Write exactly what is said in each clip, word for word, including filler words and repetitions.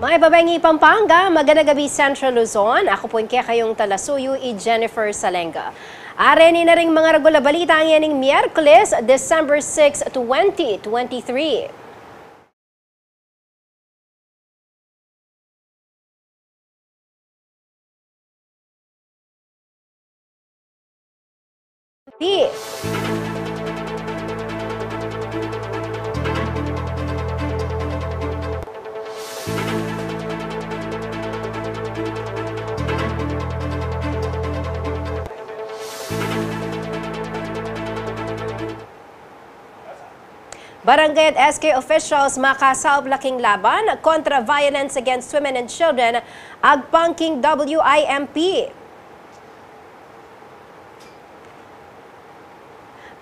Mayap a bengi Pampanga, magandang gabi Central Luzon. Aku pu ing kekayung talasuyu, i Jennifer Salenga. Areni na ring mangaragul a balita ngening Miyerkules, December six, twenty twenty-three. Pi. Barangay at S K officials makasaup la king laban kontra violence against women and children, agpang king W I M P.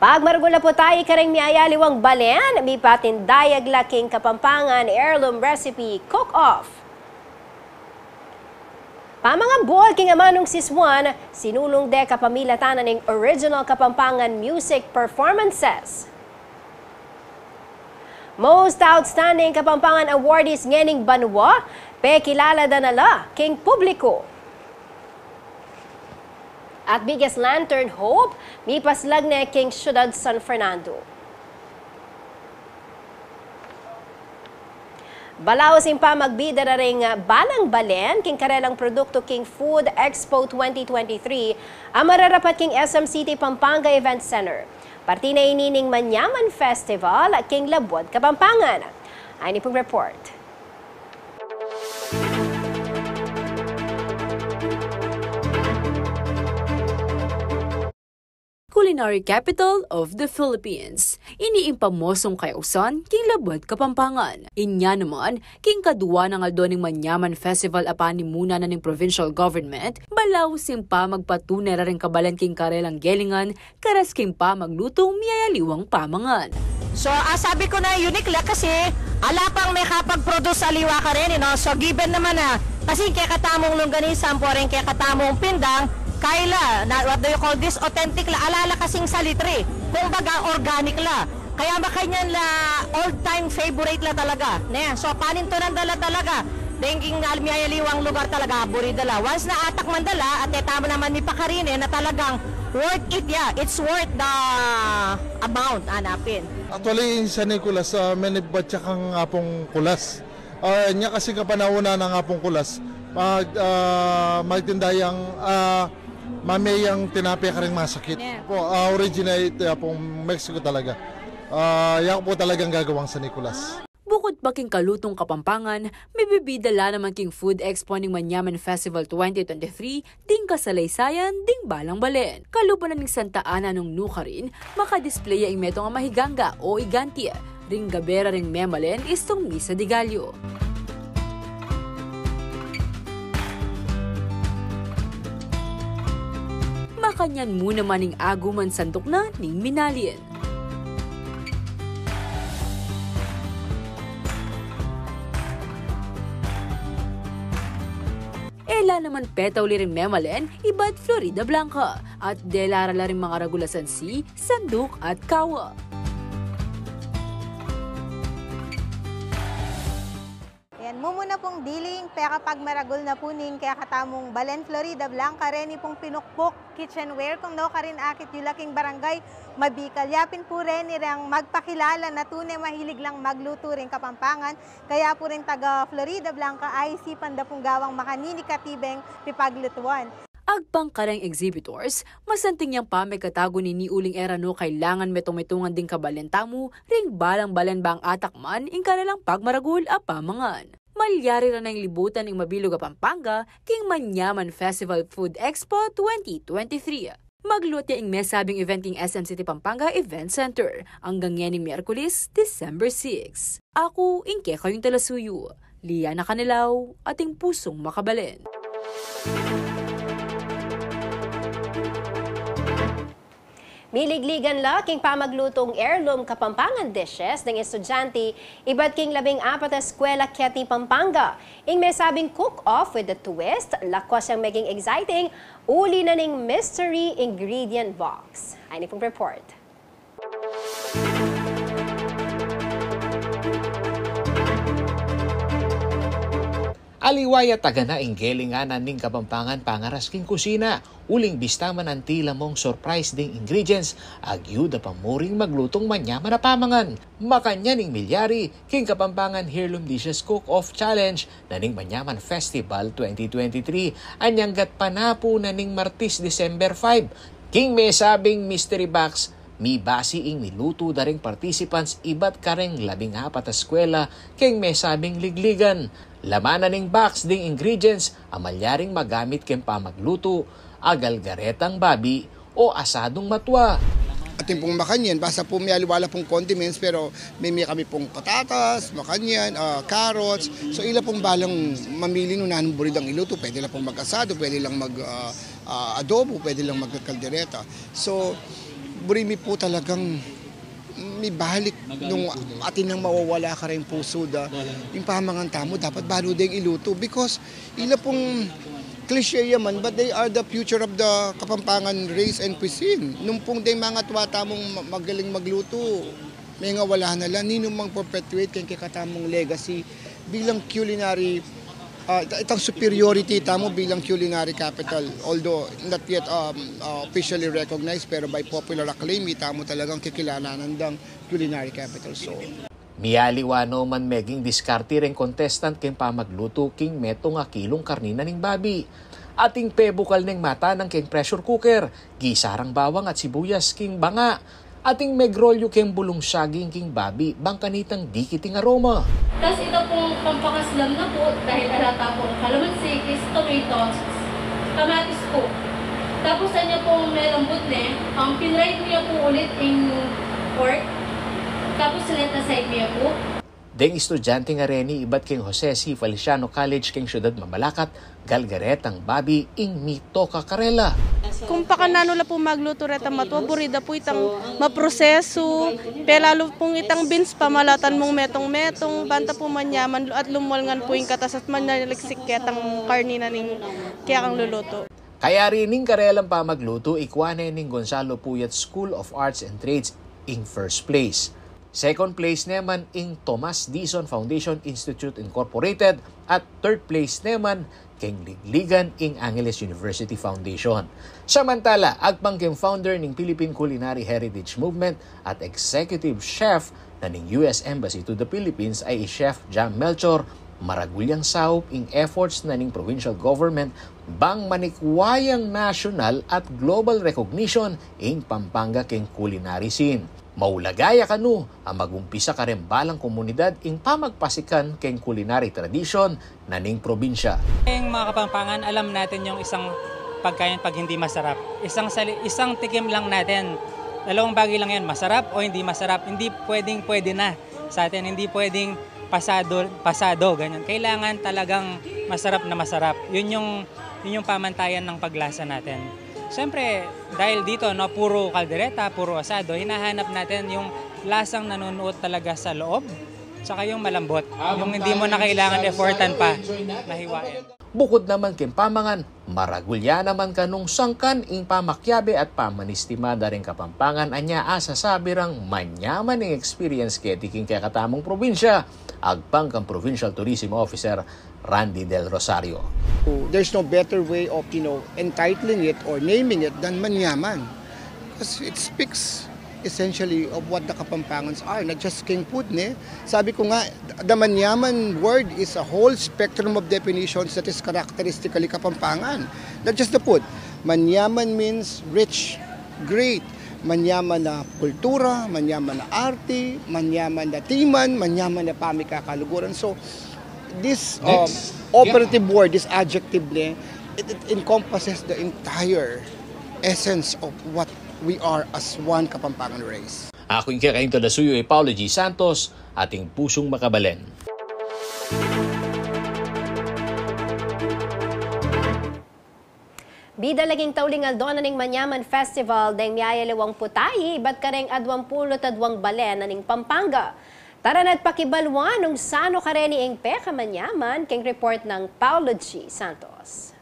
Pagmaragul na pu tayu kareng miyayaliwang balen, mipatindayag la king Kapampangan Heirloom Recipe Cook-Off. Pamangabul king amanung siswan, sinulung de kapamilatan na ning original Kapampangan music performances. Most Outstanding Kapampangan Awardees ngening banua, pekilala da na la king publiku. At Biggest Lantern Hope, mipaslag ne king Syudad San Fernando. Balaus ing pamagbida na ring, ah, balang balen king karelang produktu king Food Expo twenty twenty-three a mararapat king S M City Pampanga Event Center. Parti na ini ning Manyaman Festival king Labuad Kapampangan. Ayni pung report. Culinary Capital of the Philippines. Ini ing pamosong kayausan king Labuad Kapampangan. Inya naman, king kadua nang aldo ning Manyaman Festival a panimuna na ning provincial government, balaus ing pamagpatunay ra ring kabalen king karelang gelingan, karas king pamaglutung miyayaliwang pamangan. So, ah, sabi ku na unique la kasi ala pang mekapag-produce aliwa kareni, no? So, given naman na, kasi kekatamung longganisa, ampo ring kekatamung pindang, kaila, na, what do you call this? Authentic la, ala la kasing salitri. Kumbaga, organic la. Kaya makanyan la, all-time favorite la talaga, ne? So, panintunan da la talaga. Deng king al-, miyayaliwang lugar talaga, buri da la. Once na atakman da la, at e tamu naman mipakarin, e, na talagang worth it, ya. It's worth the amount, anapin. Actually, ing San Nicolas, ah, menibbat ya kang Apung Kulas. Ah, inya kasi kapanahunan nang Apung Kulas, mag-, ah, magtinda yang, ah, mame yang tinape karing masakit. Yeah. Po, ah, originate, ah, pung Mexico talaga. Ah, yaku pu talagang gagawang San Nicolas. Bukut pa king kalutung Kapampangan, mibibida la naman king Food Expo ning Manyaman Festival twenty twenty-three ding kasaleysayan ding balang balen. Kalupa na ning Santa Ana nung nukarin, makadisplay ya ing metung a mahiganga o iganti ring gabe ra ring memalen istung Misa de Gallo. Makanyan mu naman ing aguman sanduk na ning minalin. E la naman petauli ring memalen ibat Florida Blanca, at dela ra la ring mangaragul a sansi, sanduk at kawa. Yan, mumuna pung diling pekapagmaragul na pu ning kekatamung balen Florida Blanca, reni pung pinukpuk kitchenware, kung nukarin akit yu la king barangay, mabikal ya pin pu reni reng magpakilala na tune mahilig lang maglutu ring Kapampangan, kaya pu ring taga Florida Blanca, aisipan da pung gawang makanini katibeng pipaglutuan. Agpang kareng exhibitors, masanting yang pamikatagu nini uling e ra no kailangan metung-metungan ding kabalen tamu ring balang balen bang atakman ing karelang pagmaragul a pamangan. Palyari ra neng libutan ing mabilug a Pampanga king Manyaman Festival Food Expo twenty twenty-three. Maglutu ing mesabing event king S M City Pampanga Event Center anggang ngeni Miyerkules, December six. Aku ing kekayung talasuyu, Liana Canelao, ating pusung makabalen. Miligligan la king pamaglutung heirloom Kapampangan dishes ding estudyante ibat king labing apat a eskwela keti Pampanga. Ing mesabing cook-off with a twist, lakwas yang meging exciting, uli na ning mystery ingredient box. Ini pung report. Aliwa ya taga na ing gelingan ning Kapampangan pangaras king kusina, uling bista man anti la mung surprise ding ingredients, agyu da pa muring maglutung manyaman a pamangan. Makanyan ing milyari king Kapampangan Heirloom Dishes Cook-Off Challenge na ning Manyaman Festival twenty twenty-three, anyang gatpanapu na ning Martes, December five. King mesabing mystery box, mibasi ing milutu da ring participants ibat kareng labing apat a eskwela king mesabing ligligan. Laman na ning box ding ingredients a malyaring magamit king pamaglutu, a galgaretang babi o asadung matwa. Atin pung makanyan, basta pu miyaliwa la pung condiments, pero meme kami pung patatas, makanyan, ah, carrots. So, ila pung balang mamili nung nanung buri dang ilutu. Pwede la pung mag-asado, pwede lang mag, ah, ah, adobo, pwede lang magkaldereta. So, buri mi pu talagang mibalik nung atin nang mawawala kareng pusu da. Ing pamangan tamu, dapat balu deng ilutu because ila pung cliche ya man, but they are the future of the Kapampangan race and cuisine. Nung pung deng mangatwa tamung ma-, magaling maglutu, mengawala na la, ninumang perpetuate keng kekatamung legacy bilang culinary, ah, it-, itang superiority tamu bilang culinary capital, although not yet, um, uh, officially recognized, pero by popular acclaim, itamu talagang kikilalanan dang culinary capital. So, mialiwa no man meging diskarte reng contestant keng pamaglutu king metung a kilung karni na ning babi. Atin pebukal neng mata nang keng pressure cooker, gisa rang bawang at sibuyas king banga. Atin megrolyu keng bulung saging king babi, bang kanitang dikit ing aroma. Tas ita pung pampakaslam na pu, dahil ala ta pung kalamansi, is tomatoes, kamatis pu. Tapos anya pung melambut ne, um, pinray mu ya pu ulit ing pork. Tapos sinet aside mu ya pu. Deng estudyante a reni ibat keng Jose C. Feliciano College keng syudad Mabalacat, galgaretang babi ing mitoka karela. Kung pakananu la pu maglutu retang matwa, buri da pu itang maprosesu, pelalu pung itang beans, pamalatan mung metung-metung, banta pu manyaman at lumwal ngan pu ing katas at manaliksik ketang karni na ning kekang lulutu. Kayari ning karelang pamaglutu, ikwa ne ning Gonzalo Puyat School of Arts and Trades ing first place. Second place ne man ing Tomas Dizon Foundation Institute Incorporated at third place ne man keng ligligan ing Angeles University Foundation. Samantala, agpang keng founder ning Philippine Culinary Heritage Movement at executive chef na ning U S Embassy to the Philippines a i Chef Jam Melchor, maragul yang saup ing efforts na ning provincial government bang manikwa yang national at global recognition ing Pampanga keng culinary scene. Maulaga ya kanu a magumpisa kareng balang komunidad ing pamagpasikan keng culinary tradition na ning probinsya. Ing mga Kapampangan, alam natin yung isang pagkain pag hindi masarap. Isang sali-, isang tikim lang natin. Dalawang bagay lang yan, masarap o hindi masarap. Hindi pwedeng pwede na sa atin. Hindi pwedeng pasado, pasado, ganyan. Kailangan talagang masarap na masarap. Yun yung, yun yung pamantayan ng paglasa natin. Siyempre, dahil dito, no, puro kaldereta, puro asado, hinahanap natin yung lasang nanunuot talaga sa loob, tsaka yung malambot, yung hindi mo na kailangan effortan pa na hiwain. Bukut naman keng pamangan, maragul ya naman kanung sangkan ing pamakiabe at pamanistimada reng Kapampangan a nya asasabi rang manyaman ing experience keti king kekatamung probinsya, agpang kang Provincial Tourism Officer Randy Del Rosario. There's no better way of, you know, entitling it or naming it than manyaman. Because it speaks essentially of what the Kapampangans are, not just king food, ne? Sabi ko nga, the manyaman word is a whole spectrum of definitions that is characteristically Kapampangan. Not just the food. Manyaman means rich, great. Manyaman na kultura, manyaman na arte, manyaman na timan, manyaman na pamikakaluguran. So, This, um, operative word, this adjective ne, it, it encompasses the entire essence of what we are as one Kapampangan race. Aku ing kekayung talasuyu i Paulo G Santos, ating pusung makabalen. Bida la king tauling aldo na ning Manyaman Festival deng miyayaliwang putaye ibat kareng adwang pulu't adwang balen na ning Pampanga. Tara na't pakibaluan nung sano kareni ing pekamanyaman king report nang Paulo G Santos.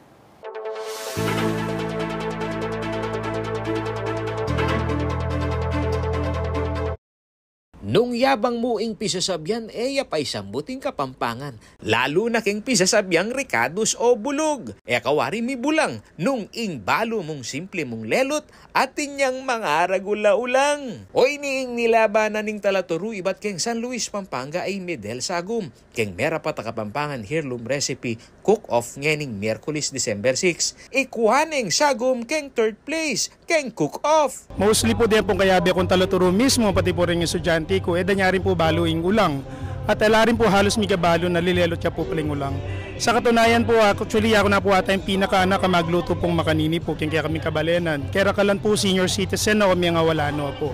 Nung yabang mu ing pisasabian, e ya pa isambut ing Kapampangan, lalu na king pisasabiang rikadus o bulug. E ka wari mibulang nung ing balu mung simple mung lelut, atin yang mangaragula-ulang. Oyni ing nilaban na ning talaturu ibat keng San Luis, Pampanga, i Medel Sagum, keng merapat a Kapampangan heirloom recipe cook-off ngening Miyerkules, December six. Ikua neng Sagum keng third place keng cook-off. Mostly po, deng pung kayabe kung talaturu mismu, pati po ring estudyante ku, e da nya rin po balu ing ulang. At ala rin po halus mika balu na lilelut ya po pala ing ulang. Sa katunayan po, actually, aku na po ata ing pinakaanak a maglutu pung makanini po keng kekaming kabalenan. Kerakalan po senior citizen na o miyangawala na po.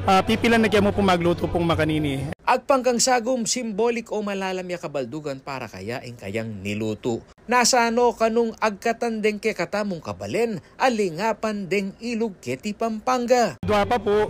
Ah, pipilan na ke mu pung maglutu pung makanini. Agpang kang Sagum, simbolik o malalam ya kabaldugan para kaya ing kayang nilutu. Nasano ka nung agkatan deng kekatamung kabalen a lingapan deng ilug keti Pampanga? Dua pa po,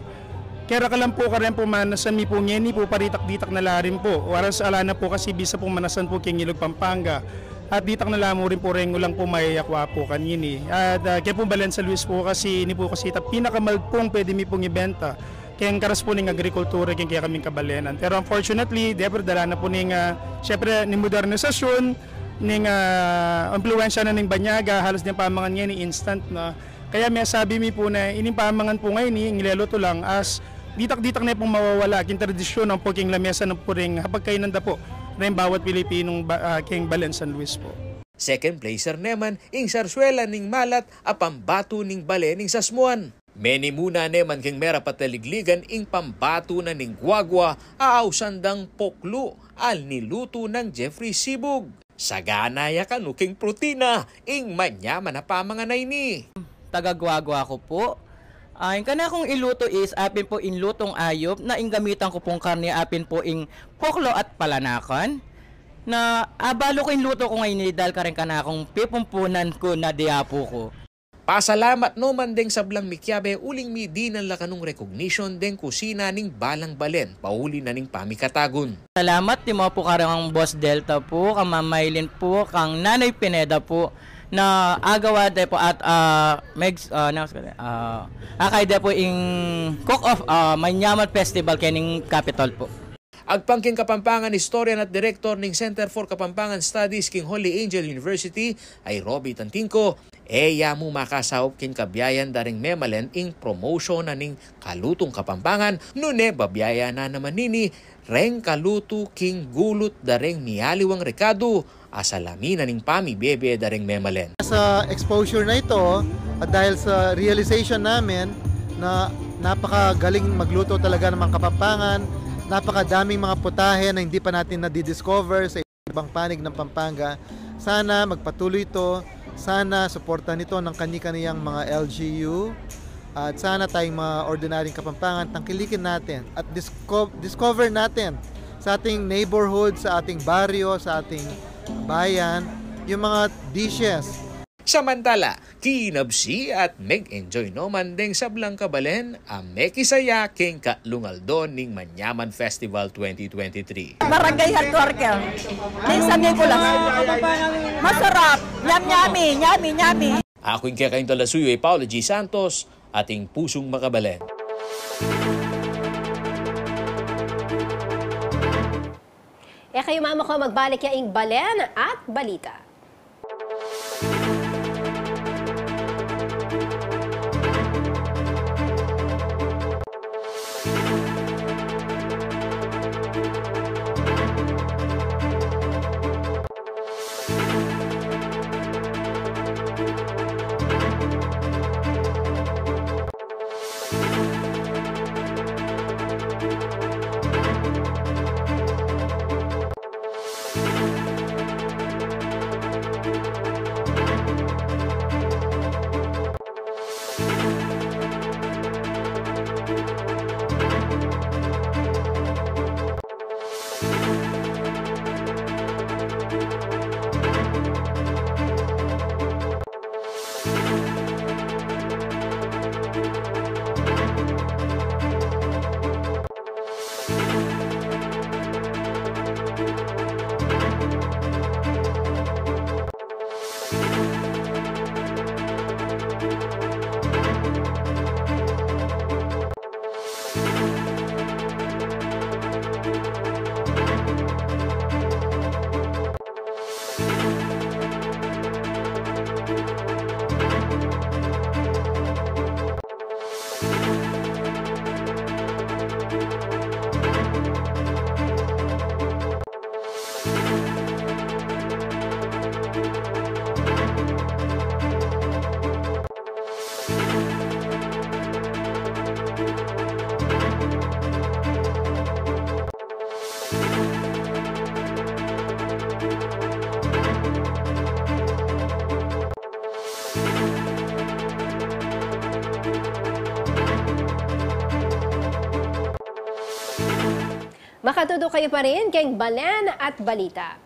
kerakalan po, kareng pung manasan mi po ngeni po, paditak-ditak na la rin po. Whereas ala na po kasi bisa pung manasan po keng ilug Pampanga. At ditak na la mu rin po reng ulang po mayayakwa po kanini. At, ah, keng pung balen San Luis po kasi, ini po kasi ita pinakamahal pung pwede mi pung ibenta keng karas po ning agrikultura keng kekaming kabalenan. Pero unfortunately, depre dala na po ning, ah, siyempre, ning modernisasyon, ning, ah, impluwensya na ning banyaga, halus deng pamangan ngeni instant na. Kaya mesabi mi po na ining pamangan po ngeni, ing lelutu lang, as ditak-ditak ne pung mawawala king tradisyon ampo king lamesa na po ring hapagkainan da po reng bawat Pilipinong ba-, ah, keng balen San Luis po. Second placer naman ing sarswela ning malat a pambatu ning bale ning sasmuan. Menimuna naman keng merapat a ligligan ing pambatu na ning guagua a ausan dang poklu a nilutu nang Jeffrey Sibug. Sagana ya kanu keng protina ing manyaman a pamangan a ini. Taga Guagua ku po. Ah, ing kanakung ilutu is apin po ing lutung ayup na ing gamitan ku pung karne apin po ing poklo at palanakan. Na abalu ku ing lutu ku ngeni dahil kareng kanakung pipumpunan ku na diapu ku. Pasalamat no man deng sablang mikiabe uling midinan la kanung recognition deng kusina ning balang balen, pauli na ning pamikatagun. Salamat di mo po kareng Boss Delta po, kang Ma'am Maylin po, kang Nanay Pineda po, na agawa de po at, ah, megs-, ah, na, ah, akay de po ing cook of, ah, Manyaman Festival kening Capitol po. Agpang king Kapampangan historian at direktor ning Center for Kapampangan Studies king Holy Angel University, a i Roby Tantinco, e ya mu makasaup king kabiayan da ring memalen ing promotion na ning kalutung Kapampangan, nune babiayan na naman ini reng kalutu king gulut da reng mialiwang rekadu, a salamin na ning pamibebe da reng memalen. Sa exposure na ito, at dahil sa realization namin na napakagaling magluto talaga ng mga Kapampangan, napakadaming mga putahe na hindi pa natin nadidiscover sa ibang panig ng Pampanga. Sana magpatuloy ito, sana suportahan ito ng kani-kaniyang mga L G U, at sana tayong mga ordinaryong Kapampangan, tangkilikin natin at disco-, discover natin sa ating neighborhood, sa ating baryo, sa ating bayan, yung mga dishes. Samantala, kinabsi at meg-enjoy no man deng sablang kabalen a mekisaya king katlung aldo ning Manyaman Festival twenty twenty-three. Barangay Health Worker. Minsan may kulas. Masarap. Yum, yummy, yummy, yummy. Aku ing kekayung talasuyu i Paulo G Santos, ating pusung makabalen. E kayu mamako, magbalik ya ing balen at balita. Katutukan yu pa rin keng Balen at Balita.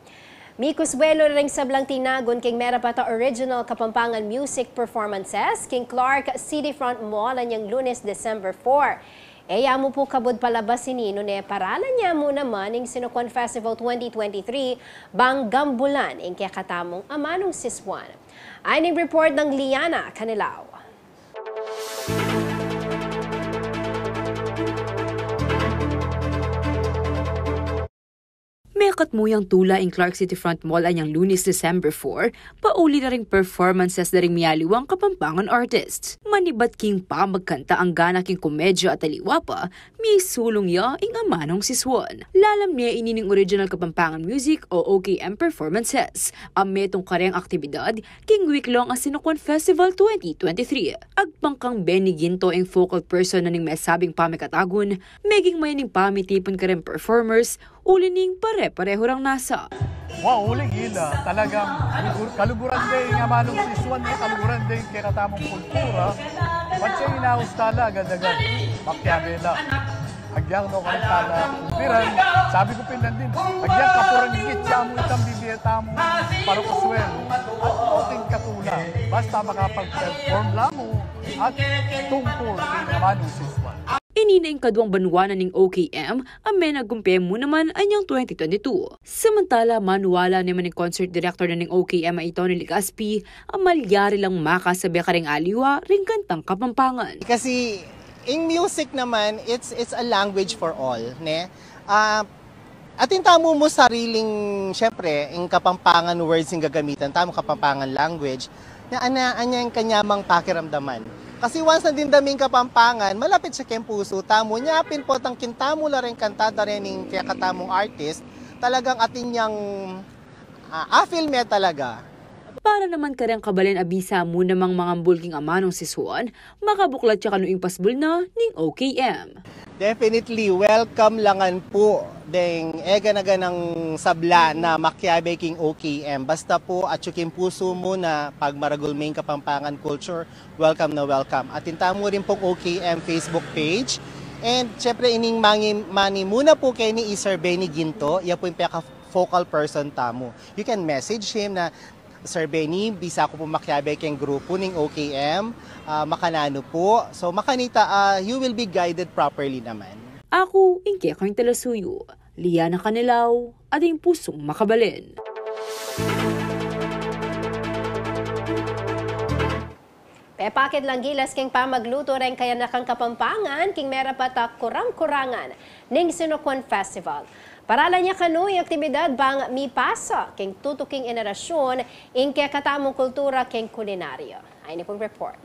Mikuswelu ring sablang tinagun keng merapat a original Kapampangan music performances keng Clark City Front Mall anyang Lunes, December four. E ya mu pu kabud palabas ini nune paralan ya mu naman ing Sinocuan Festival twenty twenty-three bang gambulan ing kekatamung amanung sisuan. Ayni ing report nang Liana Canelao. Mekatmu yang tula ing Clark City Front Mall anyang Lunes, December four, pauli na ring performances da ring mialiwang Kapampangan artists. Manibat king pamagkanta, anggana king komedya at aliwa pa, misulung ya ing amanung sisuan. Lalam ne ini ning original Kapampangan music o O K M performances a metung kareng aktibidad king week-long a Sinocuan Festival twenty twenty-three. Agpang kang Benny Ginto ing focal person na ning mesabing pamikatagun, meging mayan ing pamitipun kareng performers, uli ning pare-parehu rang nasa. Wa, uling ila, talagang lugur-, kaluguran de ing amanung sisuan ne, kaluguran de ing kekatamung kultura, patse inaus tala agad-agad, makiabe la. Agyang no kami tala kumpiran, sabi ku pin nandin, agyang kapuranggit ya mu itang bibie tamu para kuswelu, at oting katula, basta makapag-perform la mu at tungkul king amanung sisuan. Ini na ing kaduang banua na ning O K M a menagumpe mu naman anyang twenty twenty-two. Samantala, maniwala naman ing concert director na ning O K M a i Tony Legaspi a malyari lang makasabe kareng aliwa ring kantang Kapampangan. Kasi ing music naman, it's, it's a language for all, ne? Ah, atin tamu mu sariling, syempre, ing Kapampangan words ing gagamitan tamu, Kapampangan language, na anya, anya ing kanyamang pakiramdaman. Kasi once na dimdam ing Kapampangan, malapit siya keng pusu tamu. Nya pin potang kinta mu la ring kanta da rening kekatamung artist, talagang atin yang, ah, a-feel me talaga. Para naman kareng kabalen a bisa mu namang mangambul king amanung sisuan, makabuklat ya kanu ing pasbul na ning O K M. Definitely, welcome la ngan pu deng egana-ganang sabla na makiabe king O K M. Basta pu, atyu king pusu mu na pagmaragul me ing Kapampangan culture, welcome na welcome. Atin tamu rin pung O K M Facebook page. And syempre, ining mangi-, manimuna pu keni i Sir Benny Ginto, ya pu ing peka-focal person tamu. You can message him na, "Sir Benny, bisa ku pu makiabe keng grupu ning O K M, ah, makananu pu?" So, makanita, ah, you will be guided properly naman. Aku ing kekayung talasuyu, Liana Canelao, ating pusung makabalen. Pepakit lang gilas king pamaglutu reng kayanakang Kapampangan king merapat a kurang-kurangan ning Sinocuan Festival. Paralan ya kanu ing aktibidad bang mipasa king tutuking henerasyun ing kekatamung kultura king kulinarya. Ayni pung report.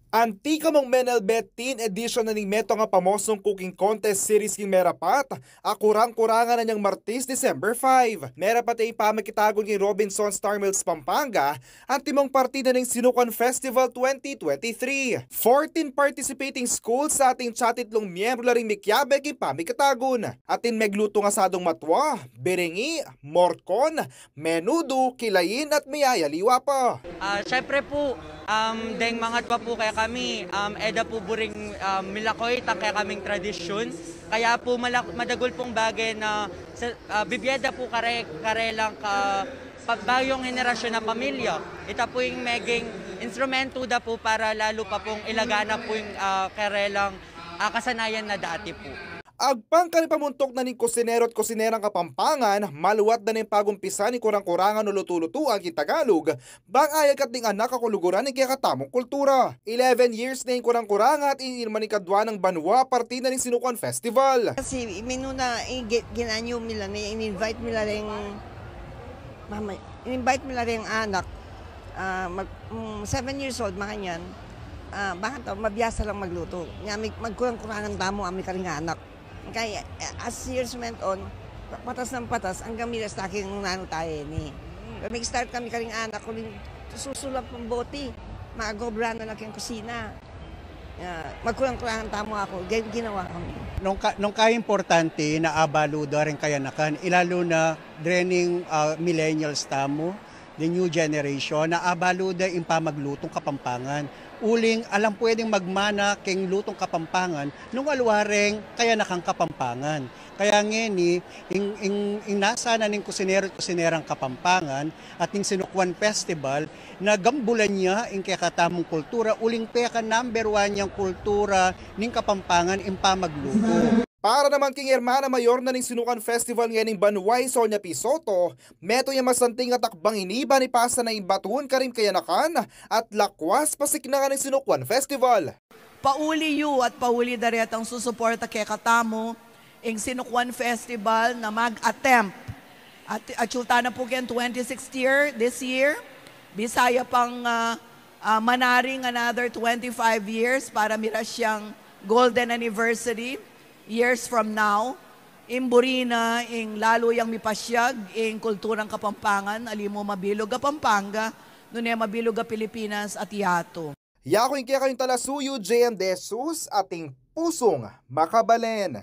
Antikamung menelbe teen edition na ning metung a pamosong cooking contest series king merapat a kurang-kurangan anyang Martes, December five. Merapat ya ing pamikitagun king Robinson Star Mills, Pampanga, antimong partida ning Sinocuan Festival twenty twenty-three. Fourteen participating schools a atin tsa titlung miyembru la ring mikiabe king pamikitagun. Atin meglutung asadung matwa, biringi, morcon, menudo, kilain at miyayaliwa pa. Ah, syempre pu, um, deng mangatwa pu kekami, um, e da pu buring, um, milakoy itang kekaming tradisyun. Kaya pu malak-, madagul pung bage na sa, ah, bibye da pu kare-, karelang ka-, pa-, bayung henerasyun a pamilya. Ita pu ing meging instrumentu da pu para lalu pa pung ilaganap pu ing, ah, karelang, ah, kasanayan na dati pu. Agpang karing pamuntuk na ning kusinero at kusinerang Kapampangan, maluat da neng pag-umpisa ning kurang-kurangan o lutu-lutuan king Tagalog, bang ayagat ning anak a kaluguran ning kekatamung kultura. Eleven years na ing kurang-kurangan at ini naman ing kadwa nang banua partida ning Sinocuan Festival. Kasi minuna, eh, gi-, ginanyu mi la, in-invite mi la ring mama, in-invite mi la ring anak, ah, mag-, mm, seven years old, makanyan, ah, bang to, mabiasa lang maglutu. Nya, mi-, magkurang-kurangan tamu, ami karing anak. Kaya, eh, as years went on, pa-, patas nang patas, anggang miras lagi ing nanu tamu ini. Mag-start kami karing anak ku rin, susulang pang boti, magobrana na king kusina. Ah, magkurang-kurangan tamu aku, gin-, ginawa kami. Nung ka-, nung kaimportante na abalu da ring kayanakan, ilalu na drening, ah, millennials tamu, the new generation, na abalu da ing pamaglutung Kapampangan. Uling alang pwedeng magmana keng lutung Kapampangan nung ala reng kayanakang Kapampangan. Kaya ngeni, ing, ing, ing nasa na ning kusinero at kusinerang Kapampangan at ning Sinukuan Festival, na gambulan ya ing kekatamung kultura, uling peka number one yang kultura ning Kapampangan ing pamagluto. Para naman king Hermana Mayor na ning Sinukuan Festival ngening banwa, i Sonia P. Soto, metung yang masanting a takbang ini ban ipasa na ing batuan karing kayanakan at lakwas pasiknangan ning Sinukuan Festival. Pauli yu at pauli da retang susuporta kekatamu, ing Sinukuan Festival na mag-attempt. At, at atyu ta na pu keng twenty-sixth year, this year. Bisa ya pang, ah, ah, manaring another twenty-five years para mira siyang golden anniversary, years from now. Ing buri na, ing lalu yang mipasyag ing kulturang Kapampangan, ali mu mabilug a Pampanga, nune mabilug a Pilipinas at yatu. Yaku ing kekayung talasuyu, J M De Jesus, ating pusung makabalen.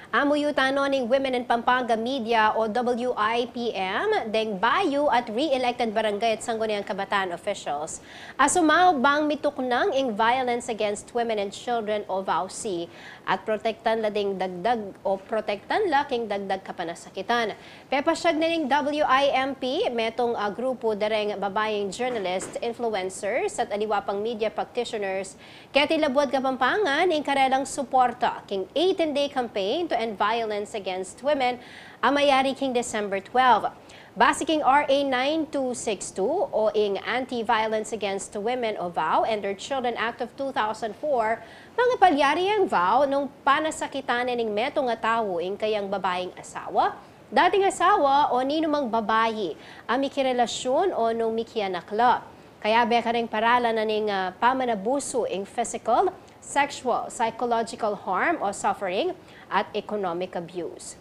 Amuyu tana ning Women in Pampanga Media o W I P M deng bayu at re-elected barangay at sangguniang kabataan officials a sumaup bang mituknang ing Violence Against Women and Children o VAWC at protektan la ding dagdag o protektan la king dagdag kapanasakitan. Pepasyag na ning W I M P, metung a grupu dareng babaying journalist, influencers, at aliwa pang media practitioners keti labuad Kapampangan ing karelang suporta king eighteen-day campaign to end violence against women a mayari king December twelve. Base king R A nine two six two o ing Anti-Violence Against Women o VAW and Their Children Act of two thousand four, mangapalyari yang VAW nung panasakitan ne ning metung a tau ing kayang babaying asawa, dating asawa o ninumang babayi a mikirelasyun o nung mikianak la. Kayabe kareng paralan na ning, ah, pamanabusu ing physical, sexual, psychological harm o suffering at economic abuse.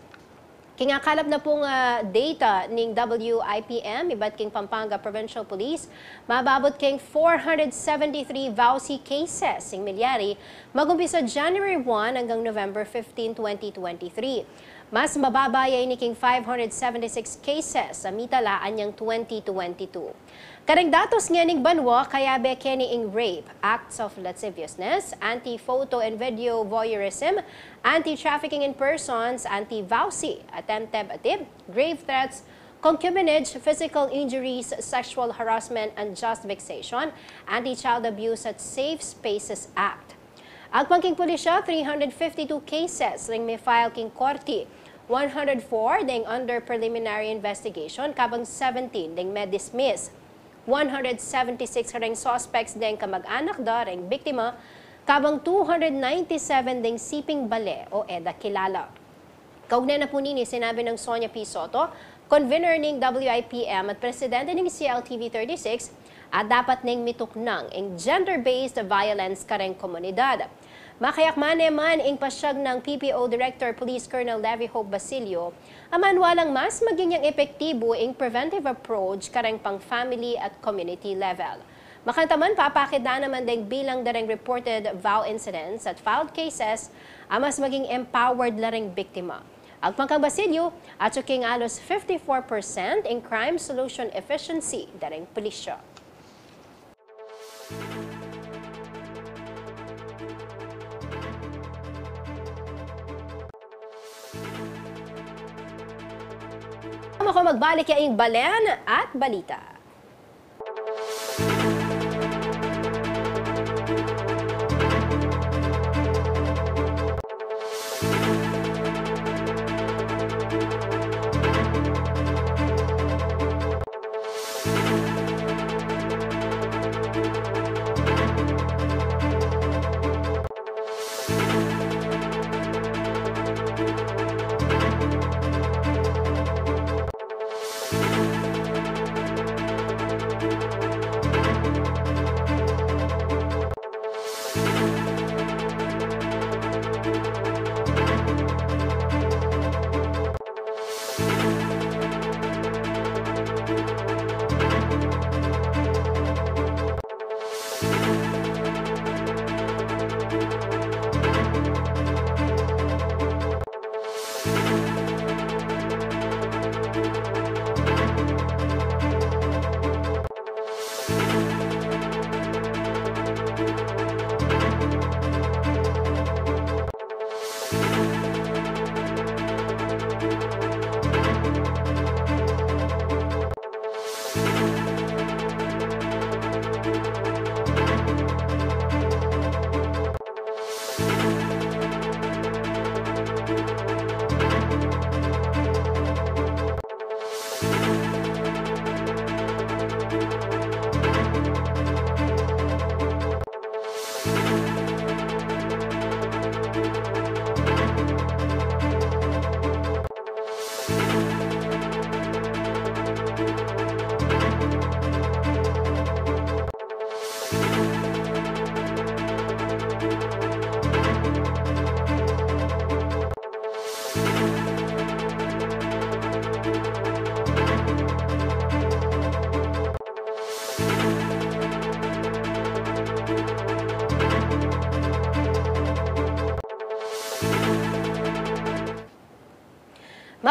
King akalap na pung, ah, data ning W I P M ibat king Pampanga Provincial Police, mababut king four hundred seventy-three VAWC cases ing milyari magumpisa January one anggang November fifteen, twenty twenty-three. Mas mababa ya ini king five hundred seventy-six cases a mitala anyang twenty twenty-two. Kareng datus ngening banwa, kayabe keni ing rape, acts of lasciviousness, anti-photo and video voyeurism, anti-trafficking in persons, anti-VAWC, attempted atib, grave threats, concubinage, physical injuries, sexual harassment, unjust vexation, Anti-Child Abuse at Safe Spaces Act. Agpang king pulisya, three hundred fifty-two cases ding mi-file king korte, one hundred four ding under preliminary investigation, kabang seventeen ding me-dismiss, one hundred seventy-six ding suspects ding kamag-anak da ring biktima, kabang two hundred ninety-seven ding siping bale o e da kilala. Kaugnay na pu nini, sinabi nang Sonia P. Soto, convener ning W I P M at presidente ning C L T V thirty-six, a dapat neng mituknang ing gender-based violence kareng komunidad. Makayabe ne man ing pasyag nang P P O Director Police Colonel Levy Hope Basilio, a manualang mas maging yang epektibu ing preventive approach kareng pang family at community level. Makanta man, papakit da naman deng bilang dareng reported VAW incidents at filed cases, a mas maging empowered la ring biktima. Agpang kang Basilio, atyu king alus fifty-four percent ing crime solution efficiency dareng pulisya. Mako magbalik ya ing balen at balita.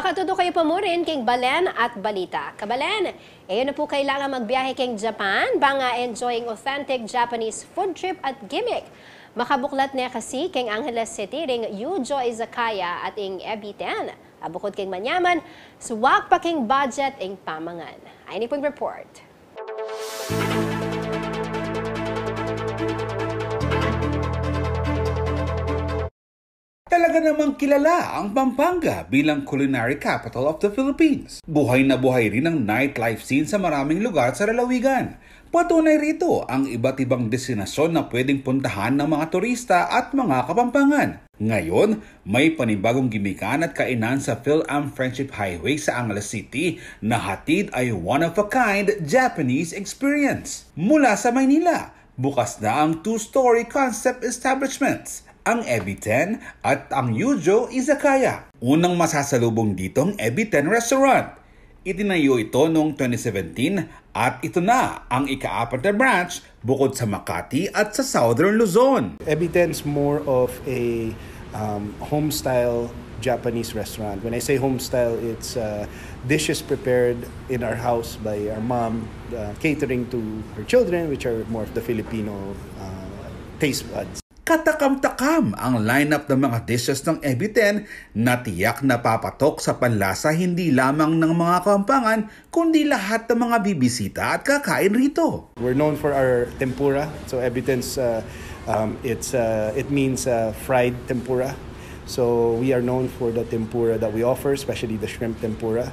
Patudu kayu pa murin king Balen at Balita. Kabalen, e yu na pu kailangan magbiyahe king Japan, bang a-enjoy ing authentic Japanese food trip at gimmick. Makabuklat ne kasi king Angeles City ring Yujo Izakaya at ing Ebiten. A bukud king manyaman, swak pa king budget ing pamangan. Ayni pu ing report. Talaga namang kilala ang Pampanga bilang culinary capital of the Philippines. Buhay na buhay rin ang nightlife scene sa maraming lugar sa lalawigan. Patunay rito ang iba't ibang destinasyon na pwedeng puntahan ng mga turista at mga Kapampangan. Ngayon, may panibagong gimikan at kainan sa PhilAm Friendship Highway sa Angeles City na hatid ay one-of-a-kind Japanese experience. Mula sa Maynila, bukas na ang two-story concept establishments, ang Ebiten at ang Yujo Izakaya. Unang masasalubong dito ang Ebiten Restaurant. Itinayo ito noong twenty seventeen at ito na ang ikaapat na branch bukod sa Makati at sa Southern Luzon. Ebiten's more of a, um, home-style Japanese restaurant. When I say home-style, it's, uh, dishes prepared in our house by our mom, uh, catering to her children, which are more of the Filipino, uh, taste buds. Katakam-takam ang lineup ng mga dishes ng Ebiten na tiyak na papatok sa panlasa hindi lamang ng mga Kapampangan, kundi lahat ng mga bibisita at kakain rito. We're known for our tempura. So Ebiten's, uh, um, it's, uh, it means, uh, fried tempura. So we are known for the tempura that we offer, especially the shrimp tempura.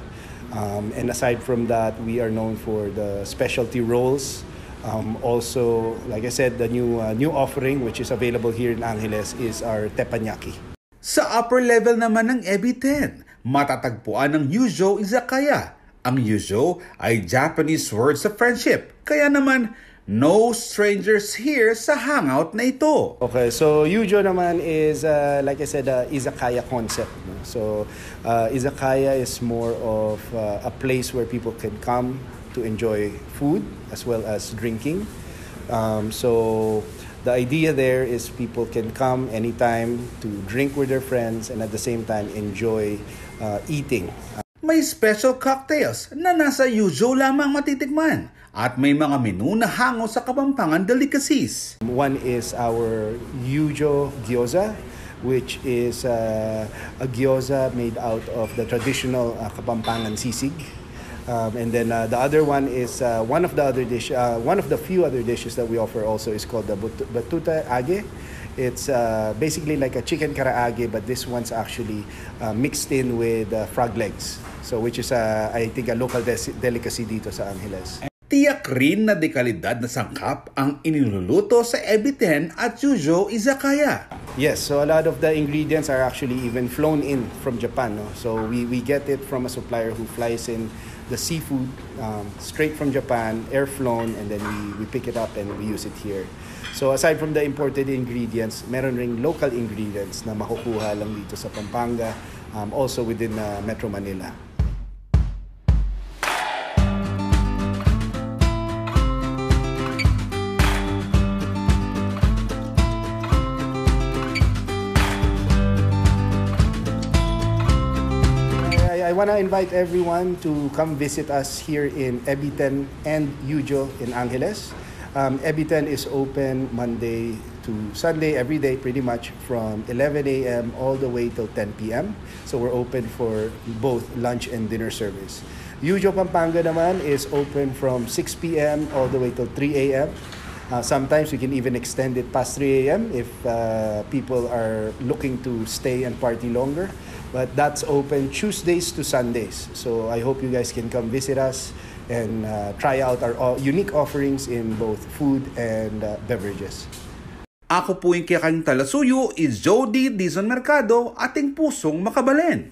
Um, and aside from that, we are known for the specialty rolls. Um, also, like I said, the new, uh, new offering which is available here in Angeles is our teppanyaki. Sa upper level naman ng Ebiten, matatagpuan ang Yujo Izakaya. Ang Yujo ay Japanese word sa friendship. Kaya naman, no strangers here sa hangout na ito. Okay, so Yujo naman is, uh, like I said, uh, izakaya concept, no? So, uh, izakaya is more of, uh, a place where people can come to enjoy food as well as drinking. Um, so, the idea there is people can come anytime to drink with their friends and at the same time enjoy, uh, eating. May special cocktails na nasa Yujo lamang matitikman at may mga menu na hango sa Kapampangan delicacies. One is our Yujo Gyoza, which is, uh, a gyoza made out of the traditional, uh, Kapampangan sisig. Um, and then, uh, the other one is, uh, one of the other dish, uh, one of the few other dishes that we offer also is called the butu-, batuta age. It's, uh, basically like a chicken karaage, but this one's actually, uh, mixed in with, uh, frog legs. So, which is, uh, I think, a local des-, delicacy dito sa Angeles. Tiyak rin na dekalidad na sangkap ang iniluluto sa Ebiten at Yujo Izakaya. Yes, so a lot of the ingredients are actually even flown in from Japan, no? So we, we get it from a supplier who flies in the seafood, um, straight from Japan, air flown, and then we, we pick it up and we use it here. So aside from the imported ingredients, meron ring local ingredients na makukuha lang dito sa Pampanga, um, also within, uh, Metro Manila. I, I want to invite everyone to come visit us here in Ebiten and Yujo in Angeles. Um, Ebiten is open Monday to Sunday, every day pretty much, from eleven a m all the way till ten p m. So we're open for both lunch and dinner service. Yujo Pampanga naman is open from six p m all the way till three a m. Uh, sometimes we can even extend it past three a m if, uh, people are looking to stay and party longer. But that's open Tuesdays to Sundays. So I hope you guys can come visit us and, uh, try out our, uh, unique offerings in both food and, uh, beverages. Aku pu ing kekayung talasuyu, i Jody Dizon Mercado, ating pusung makabalen.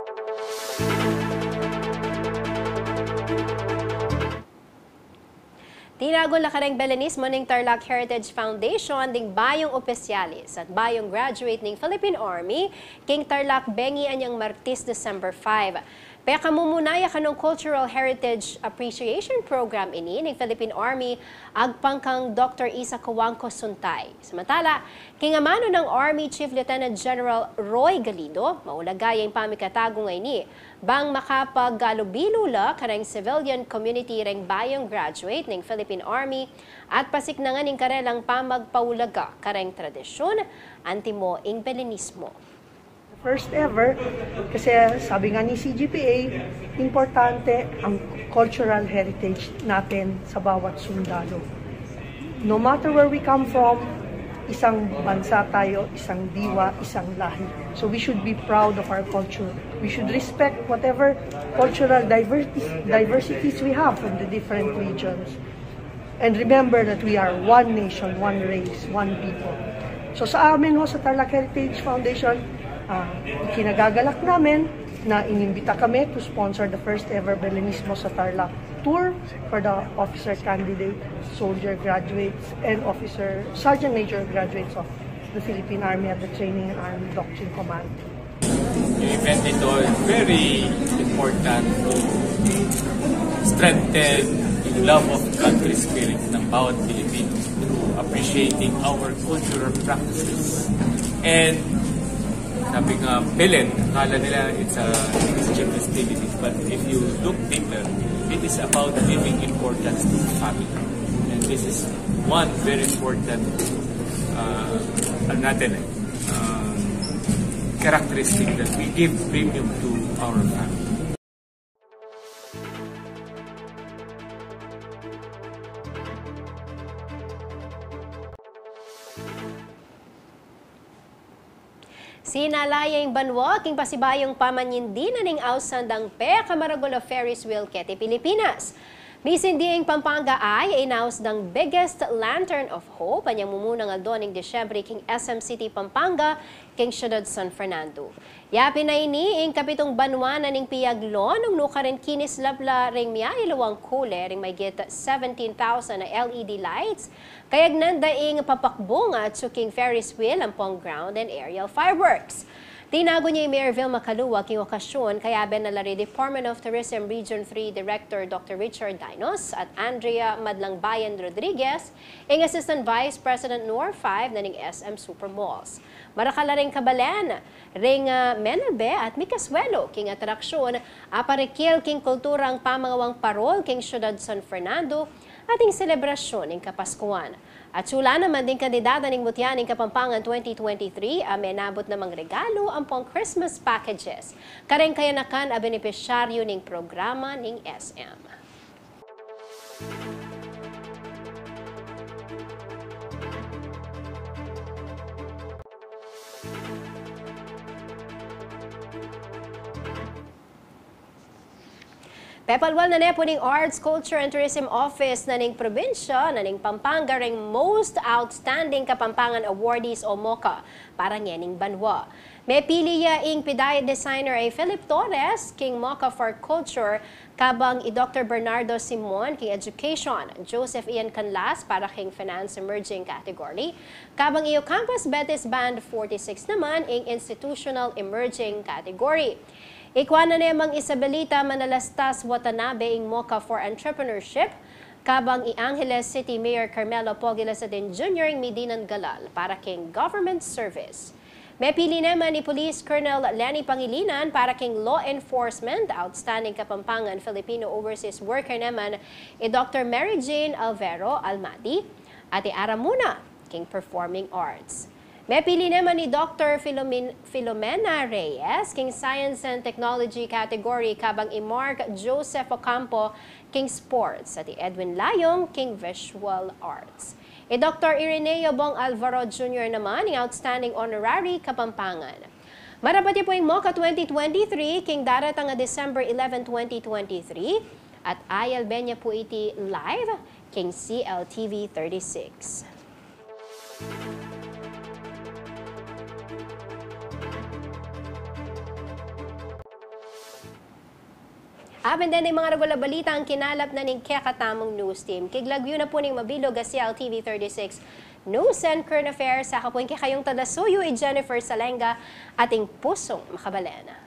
Tinagun la kareng Belenismo ning Tarlac Heritage Foundation ding bayung opisyalis at bayung graduate ning Philippine Army king Tarlac Bengi anyang Martes, December five. Pekamumuna ya kanung Cultural Heritage Appreciation Program ini ning Philippine Army agpang kang Doktor Isa Cojuangco Suntay. Samantala, king amanu nang Army Chief Lieutenant General Roy Galindo, maulaga ya ing pamikatagu ngeni bang makapaggalubilu la kareng civilian community reng bayung graduate ning Philippine Army at pasiknangan ing karelang pamagpaulaga kareng tradisyun, antimo ing Belenismo. First ever, kasi sabi nga ni C G P A, importante ang cultural heritage natin sa bawat sundalo. No matter where we come from, isang bansa tayo, isang diwa, isang lahi. So we should be proud of our culture. We should respect whatever cultural diversities, diversities we have from the different regions. And remember that we are one nation, one race, one people. So sa amin ho, sa Tarlac Heritage Foundation, ah, ikinagagalak namin na inimbita kami to sponsor the first ever Belenismo sa Tarlac tour for the officer candidate, soldier graduates, and officer sergeant major graduates of the Philippine Army at the Training and Army Doctrine Command. Yung event nito is very important to strengthen yung love of country spirit ng bawat Pilipino through appreciating our cultural practices. And sabi nga, Belen, akala nila it's a, it's just festivities. But if you look deeper, it is about giving importance to family. And this is one very important, uh, ano natin eh, um, characteristic that we give premium to our family. Sinala ya ing banua king pasibayung pamanyindi na ning ausan dang pekamaragul a Ferris wheel keti Pilipinas. Misindi ing Pampanga Eye, inaus dang biggest lantern of hope anyang mumunang aldo ning Disyembre king S M City Pampanga, king Syudad San Fernando. Yapin na ini ing kapitung banua na ning piyaglo nung nukarin kinislap la ring miyaliwang kule ring mahigit seventeen thousand na L E D lights, kayagnan da ing papakbung atsu king Ferris wheel ampong ground and aerial fireworks. Tinagun ya i Mayor Vilma Calua king okasyun, kayabe na la ri Department of Tourism Region three Director Doctor Richard Dinos at Andrea Madlangbayan Rodriguez, ing Assistant Vice President Nor five na ning S M Supermalls. Marakal la ring kabalen ring, ah, menalbe at mikaswelu king atraksyon a parikil king kulturang pamangawang parol king Syudad San Fernando at ing selebrasyon ning Kapaskuan. Atsu la naman ding kandidata ning Mutya ning Kapampangan twenty twenty-three a menabut namang regalu ampong Christmas packages kareng kayanakan a benepisyaryu ning programa ning S M. Pepalwal na ne pu ning Arts, Culture and Tourism Office na ning probinsya na ning Pampanga ring Most Outstanding Kapampangan Awardees o MOCA para ngening banua. Mepili ya ing pidayat designer a i Philip Torres king MOCA for Culture, kabang i Doktor Bernardo Simon king Education, Joseph Ian Canlas para king Finance Emerging category, kabang i Ocampo's Betis Band forty-six naman ing Institutional Emerging category. Ikua na ne mang Isabelita Manalastas Watanabe ing MOCA for Entrepreneurship, kabang i Angeles City Mayor Carmelo Pogi Lasadin Junior ing Midinan Galal para king Government Service. Mepili naman i Police Colonel Leni Pangilinan para king Law Enforcement, Outstanding Kapampangan Filipino Overseas Worker naman i Doktor Mary Jane Alvero Almaty, at i Aramuna king Performing Arts. Mepili naman i Doktor Filomin-, Filomena Reyes king Science and Technology category, kabang i Mark Joseph Ocampo king Sports at i Edwin Layong king Visual Arts. I Doktor Ireneo Bong Alvaro Junior naman ing Outstanding Honorary Kapampangan. Marapat ya pu ing MOCA twenty twenty-three king daratang a December eleven, twenty twenty-three, at ayalbe ne pu iti live king C L T V thirty-six. Aben deng mga ragul a balita ing kinalap na ning kekatamung news team. Kiglagyu na pu ning mabilug a C L T V thirty-six News and Current Affairs. Saka pu ing kekayung talasuyu i Jennifer Salenga, ating pusung makabalena.